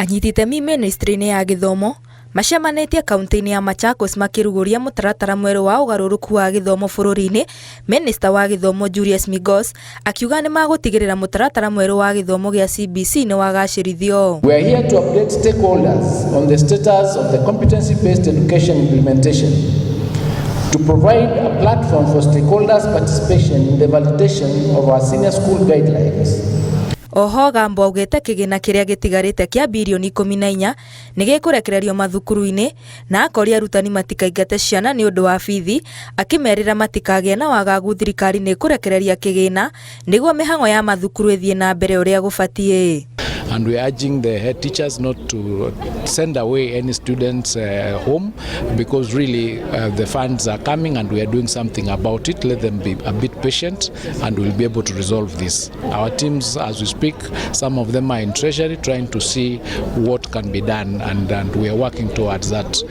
Anyiti itemi ministry-inĩ ya gĩthomo macemanĩtie kaunti-inĩ ya Machakos makĩrugũria mũtaratara mwerũ wa ũgarũrũku wa gĩthomo bũrũri-inĩ. Minista wa gĩthomo Julius Migos akiuga nĩ magũtigĩrĩra mũtaratara mwerũ wa gĩthomo gĩa CBC nĩ wagacĩrithio. We are here to update stakeholders on the status of the competency-based education implementation, to provide a platform for stakeholders' participation in the validation of our senior school guidelines. Oho Gambo augĩte kĩgĩna kĩrĩa gĩtigarĩte kĩa birioni 14 nĩ gĩkũrekererio mathukuru-inĩ na akoria arutani matikaingate ciana nĩ ũndũ wa bithi, akĩmerĩra matikagĩe na wagagu, thirikari nĩ ĩkũrekereria kĩgĩna nĩguo mĩhang'o ya mathukuru ĩthiĩ na mbere ũrĩa gũbatiĩ. And we are urging the head teachers not to send away any students home because really the funds are coming and we are doing something about it. Let them be a bit patient and we'll be able to resolve this. Our teams, as we speak, some of them are in Treasury trying to see what can be done, and we are working towards that.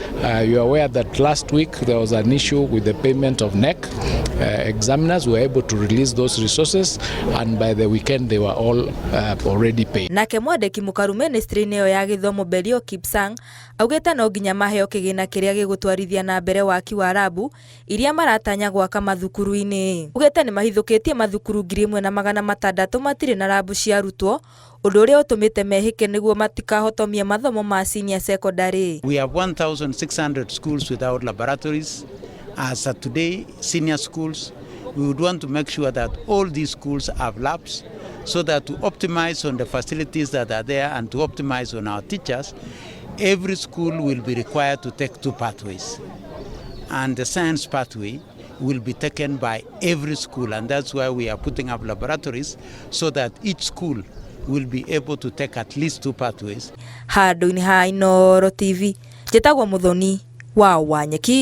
You are aware that last week there was an issue with the payment of KNEC. Examiners were able to release those resources, and by the weekend they were all already paid. Nake mwandĩki mũkaru ministry-inĩ ĩyo ya gĩthomo Belio Kipsang augĩte no nginya maheo kĩgĩna kĩrĩa gĩgũtwarithia na mbere waki wa rabu iria maratanya gwaka mathukuru-inĩ. Augĩte nĩ mahithũkĩtie mathukuru 1600 matirĩ na rabu cia arutwo, ũndũ ũrĩa ũtũmĩte mehĩke nĩguo matikahotomie mathomo ma senior secondary. We have 1,600 schools without laboratories. As of today, senior schools, we would want to make sure that all these schools have labs so that to optimize on the facilities that are there and to optimize on our teachers, every school will be required to take two pathways. And the science pathway will be taken by every school, and that's why we are putting up laboratories so that each school will be able to take at least two pathways. Handũ-inĩ ha Inooro TV, njĩtagwo Mũthoni wa Wanyeki.